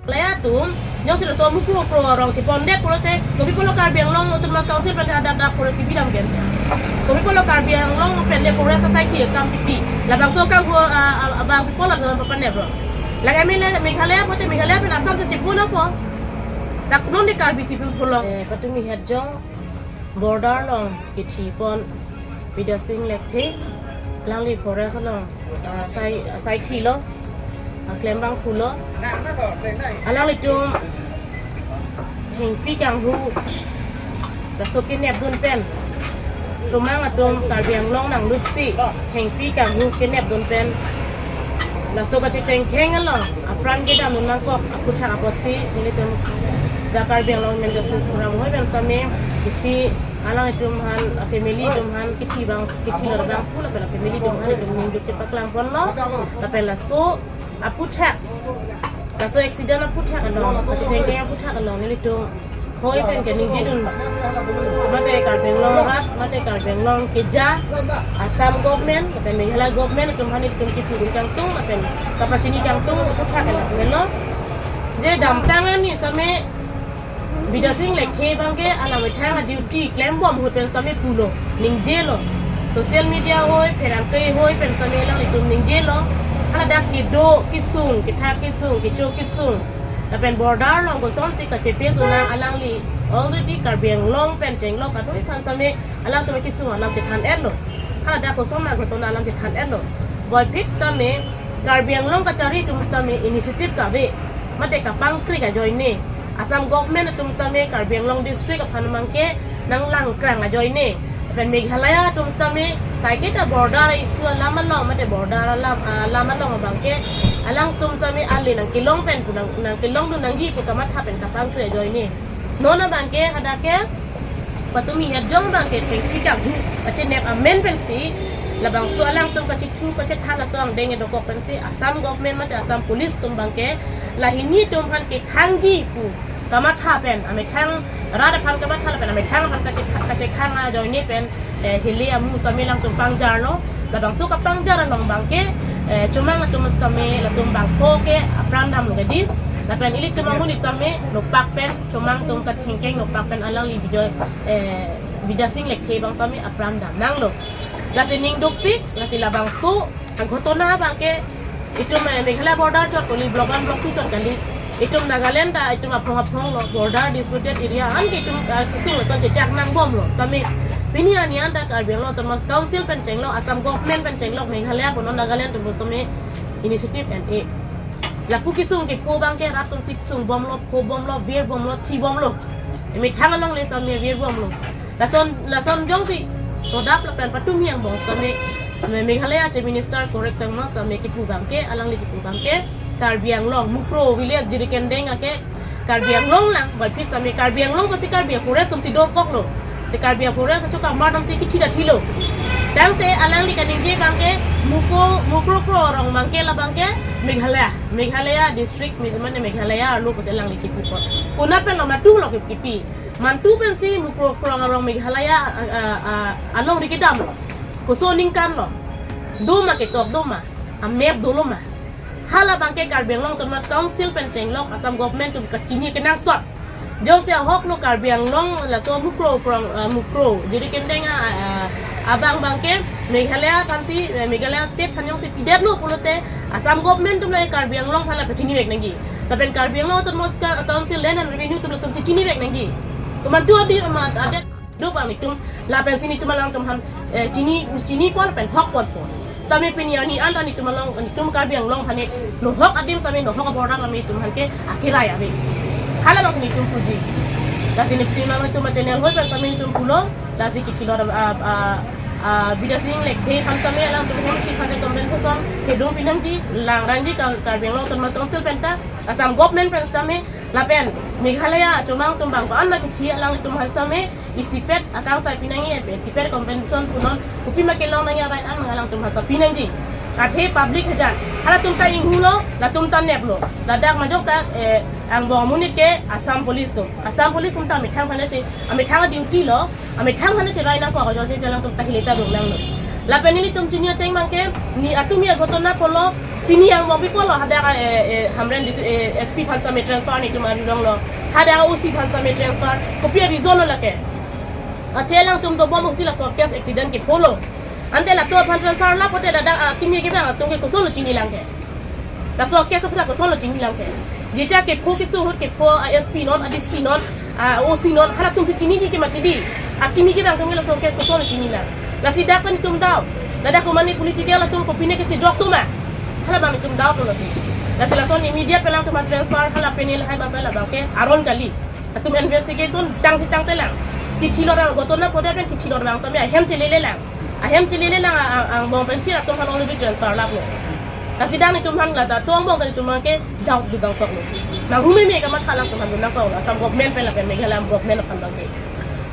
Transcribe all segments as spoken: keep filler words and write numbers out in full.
Laya atum, jongsi laso Mukro Ukro arong chepon det pulote, kopi pulo Karbi Anglong Autonomous Council pen hadak dak forest kibi dam ken. Kopi pulo Karbi Anglong pen le forest asai ki kam pipi. Labangso kanghu, ah, ah, abang pi pulo dam papan ne bro. Lagi Meghalaya, Meghalaya pulote Meghalaya pen Assam si chepon apot. Dak non de Karbi chepon pulo. Eh, patumi het jong border along kithi pon Bidya Sing Lekthe, alangli forest along, ah, sai, sai khilo, ah, klembang pulo. Alanglitum thengpi kanghu laso kenep dun pen, chomang atum Karbi Anglong nanglut si thengpi kanghu kenep dun pen, laso kachechengkheng along apran kedam dun nangkok aphuthak apotsi nelitum dak Karbi Anglong Women Justice Forum hoi pen sitame isi alanglitum aphan, a family atum aphan kithi abang, kithi lo abang pu lapen a family atum aphan itum ning duk chepaklang ponlo. Lapen laso aphuthak, laso accident aphuthak along, kachechengkheng aphuthak along nelitum hoi pen kaningje dun, mate Karbi Anglong arat, mate Karbi Anglong keja, Assam government lapen Meghalaya government atum aphan itum kipu dun kangtung lapen kapachini kangtung aphuthak along melo. Je damtang arni sitame Bidya Sing Lekthe abangke alang methang a-duty klembom ahut pen sitame pulo, ningjelo. Social media hoi, pherangke hoi pen sitame alanglitum ningjelo. Haladak kedo kesung, kethak kesung, kecho kesung, lapen border along kosonsi kachepe suna alangli already Karbi Anglong pen chenglok atum aphan sitame alangtum kesung alam chethan etlo. Haladak koson aghotona alam chethan etlo. Puvoiphit sitame Karbi Anglong kachari atum sitame initiative kave, mate kapangkri ajoine. Assam government atum sitame Karbi Anglong district aphan abangke nanglang krang ajoine. Lapen Meghalaya atum sitame kaiketa border issue alam along, mate border alam, alam along abangke alangtum sitame ale nangkelong pen pu nang, nangkelong dun nangji pu kamatha pen kapangkri ajoine. Non abangke hadak ke patumi het jong abangke thengpi kanghu kachenep amen pensi labangso alangtum kachethu kachethan laso angdeng dokok pensi Assam government mate Assam police atum abangke lahini atum aphan kekhangji pu kamatha pen, amethang rat aphan kamatha lapen amethang aphan kache, kachekhang ajoine pen, eh, hili amu sitame alangtum pangjarlo. Labangso kapangjar along abangke, eh, chomang atum sitame latum bangpho ke apran damlo kedi. Lapen ilitum amonit sitame nopak pen, chomang atum kachechengkheng nopak pen alangli Bijoy, eh, Bidya Sing Lekthe abang sitame apran dam nanglo. Lasi ning dukpik, lasi labangso aghotona abangke itum, eh, Meghalaya border chot kali, block one, block two chot kali. Itum Nagaland ta itum aphong aphong lo, border disputed area an ke itum, eh, itum lason chechak nangbomlo. Tame pini arni anta Karbi Anglong Autonomous Council pen chenglok, Assam government pen chenglok, Meghalaya punon Nagaland atum sitame initiative en-e. Lapu kesung kepho abangke rat atum si kesung bomlo, pho bomlo, vir bomlo, thi bomlo. Methang along le sitame vir bomlo. Lason, lason jongsi todap lapen patumi angbong sitame Me-, Meghalaya Chief Minister Conrad Sangma sitame kipu abangke, alangli kipu abangke Karbi Anglong, Mukro village Jirikindeng ake Karbi Anglong lang, puvoiphit sitame Karbi Anglong pusi Karbi forest atum si dokoklo. Si Karbi forest acho kamar atum si kithi ta thilo. Tangte alangli kaningje abangke Mukro, Mukro Ukro arong abangke labangke Meghalaya, Meghalaya district, Me-, mane Meghalaya arlo pusi alangli kipu apot. Konat pen lo, mantu lo kipi. Mantu pensi Mukro Ukro arong Meghalaya, ah, ah, ah, alongri kedamlo. Koson aningkan lo. Doma ketok doma. A-map dolo ma. Hala abangke Karbi Anglong Autonomous Council pen chenglok Assam government atum kachini kenangsot. Jongsi ahok lo Karbi Anglong laso Mukro Ukro, ah, Mukro Jirikindeng, ah, ah, abang abangke Meghalaya aphansi, eh, Meghalaya state aphan jongsi pidetlo pulote Assam government atum la Karbi Anglong aphan la pachini vek nangji. Lapen Karbi Anglong Autonomous Ca-, Council Land and Revenue atum latum chechini vek nangji. Komantu adim amat adet do abang itum, lapen si netum alangtum aphan, eh, chini, chini pon pen hok ponpo. Sitame pini arni anta netum along, netum Karbi Anglong aphan nohok adim sitame nohok border sitame itum aphan ke akirai ave. Hala abangsi netum puji. Lasi netum alangtum channel hoi pen sitame netum pulo. Lasi kithi lo, ah, ah, ah, Bidya Sing Lekthe aphan sitame alangtum hem si aphan compensation kedun pinangji, langrangji Kar-, Karbi Anglong Autonomous Council penta, Assam government pen sitame, lapen Meghalaya chomang atum bang ko-an ma kithi alangtum aphan sitame isipet akangsai pinangji, isipet compensation punon, kopima kelong nangji arai an alangtum aphan si pinangji. Athe public hajan, halatum ta inghulo, latum ta neplo. Ladak majok ta, eh, angbong amonit ke Assam Police atum. Assam Police atum ta amethang aphan si, amethang duty lo, amethang aphan si rai nangkok ajoksi alangtum ta hile ta rong nanglo. Lapen nelitum chini ateng abangke, ne atum ya ghotona pulo, Pini angbong pi apotlo hadak, eh, eh, Hamren dis-, eh, S P aphan sitame transfer netum arjulonglo. Hadak O C aphan sitame transfer. Kopi a-reason lo lake? Athe alangtum dobom pusi laso case accident kepho lo. Ante latum aphan transfer lap pote ladak, ah, akimi kevang atum ke kosonlo chinilang ke? Laso case aphan kosonlo chinilang ke? Jita kepho kecho ahut kepho, ah, S P non, ah, D C non, ah, O C non, halatum si chiniji ke mati di. Akimi kevang atum ke laso case kosonlo chinilang? Lasi dak pen itum dau. Ladak komane political atum kopine kechejok atum ma? Hala abang itum dau tu lasi. Lasi lason immediate pen alangtum transfer, hala penil hai abang pen labang ke aron kali. Atum investigation tangsi tangtelang. Kithilor abang, goton na koda pen kithilor abang tame ahem chelelelang. Ahem chelelelang a-, a-, angbong pensi atum aphan already transfer laplo. Lasi dak netum aphan ladak chongbong kan itum aphan ke doubt dodun toklo. Nang hume me kamatha alangtum aphan dodun toklo. Assam government pen lapen Meghalaya government aphan abang ke.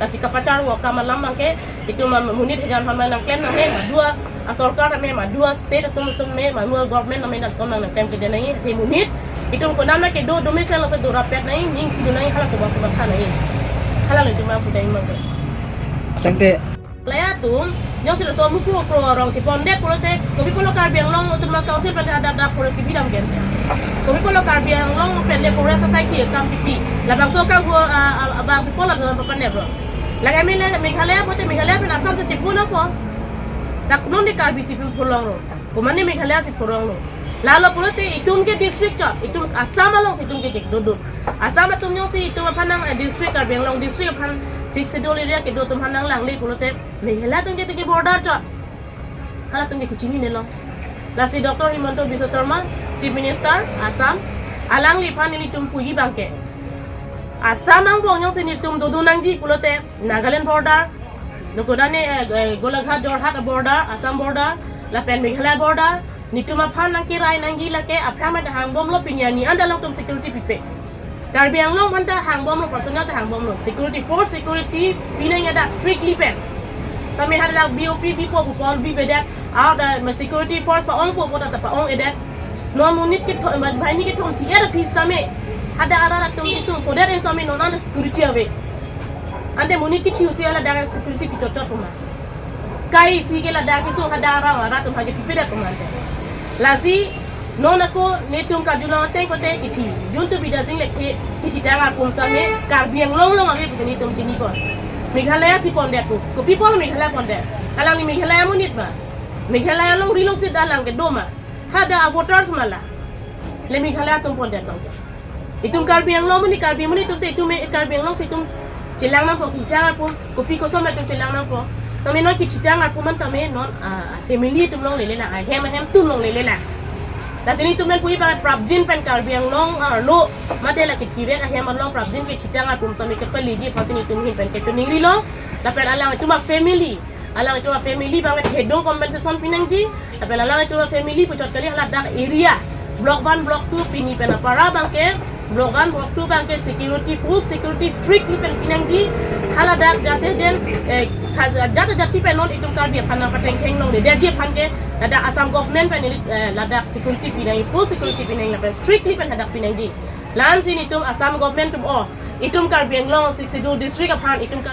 Lasi kapachar wo akam alam abang ke itum amonit hejan aphan nangklem nangne, madua asorkar tame, madua state atum atum me, madua government tame dak atum nangklem kede nangne, he monit itum konat ma kedo, domesel lo kedo rapet nangne, ning si do nangne, hala kobas kobas tha nangne. Hala lo itum aphan pudai abang ke. Tangte. Laya atum, jongsi laso mukro pro arong chepondet pulote, kopi apotlo Karbi Anglong Autonomous Council pen hadak dak forest kepi dam ke? Kopi apotlo Karbi Anglong pen le forest asai ki kam kepi? Labangso ka hu, ah, ah, abang pi apotlo dam papan ne bro. Lake M L A Meghalaya pote Meghalaya pen Assam si chepu nangpo. Dak non de Karbi si pu pholonglo. Komane Meghalaya si pholonglo. Lalo pulote itum ke district chot, itum Assam alongsi itum ke jek dodun. Assam atum jongsi itum aphan nang, eh, district Karbi Anglong district aphan Sixth Schedule area kedo atum aphan nanglangle pulote Meghalaya atum ke tiki border chot. Halatum ke chechinine lo. Lasi Doctor Himanta Biswa Sarma, Chief Minister Assam, alangliphan nelitum puji abang ke, Assam angbong jongsi netum dodun nangji pulote Nagaland border, nokdane, eh, eh, Golaghat Jorhat border, Assam border, lapen Meghalaya border, netum aphan nangkirai nangji lake aphrang mate hangbomlo, pini arni anta alangtum security pipe. Karbi Anglong aphanta hangbomlo, personnel ta hangbomlo. Security force security pinang hadak strictly pen. Tame hadak B O P bipo pu pol bibedet. Adak security force pa-ongpo pu ta pa-ong-edet. Non monit kethom, banghini kethom thi-et aphi sitame hadak arat atum kesung podet sitame non anta security ave. Ante monit kethiusi ladak security pichot chot pu ma? Kai si ke ladak kesung hadak arat atum aphan ke pipedet pu ma ante? Lasi non ako netum karjulong ateng kote kithi, juntu Bidya Sing Lekthe kithitang arpum sitame Karbi Anglong along ave pusi netum chinipo. Meghalaya si pondet pu. Kopi apotlo Meghalaya pondet? Alangli Meghalaya amonit ma? Meghalaya alongri alongsi alang kedo ma? Hadak a-voters ma la? Le Meghalaya atum pondet abang ke. Itum Karbi Anglong amonit, Karbi amonit atum te itum, eh, Karbi Anglong si itum chelang nangpo kithitang arpum, kopi koson ma itum chelang nangpo? Tame non kithitang arpum an tame non, ah, family atum along lelelang, ahem ahem atum along lelelang. Lasi netum pen puji abang prapjin pen Karbi Anglong arlo mate la kithivek ahem along prapjin kithitang arpum sitame kepaleji aphansi netum ahin pen kechoningrilo. Lapen alangtum a-family, alangtum a-family abang ke thedung compensation pinangji. Lapen alangtum a-family puchot kali haladak area, block one, block two, pini pen apara abang ke, block one, block two abang ke security, full security strictly pen pinangji. Haladak jate jen, eh, khas-, jate jati pen non itum Karbi aphan nangpatengtheng longledetji aphan ke ladak Assam government pen ili, eh, ladak security pinang, full security pinang lapen strictly pen hadak pinangji. La-ansi netum Assam government atum, oh, itum Karbi Anglong Sixth Schedule district aphan, itum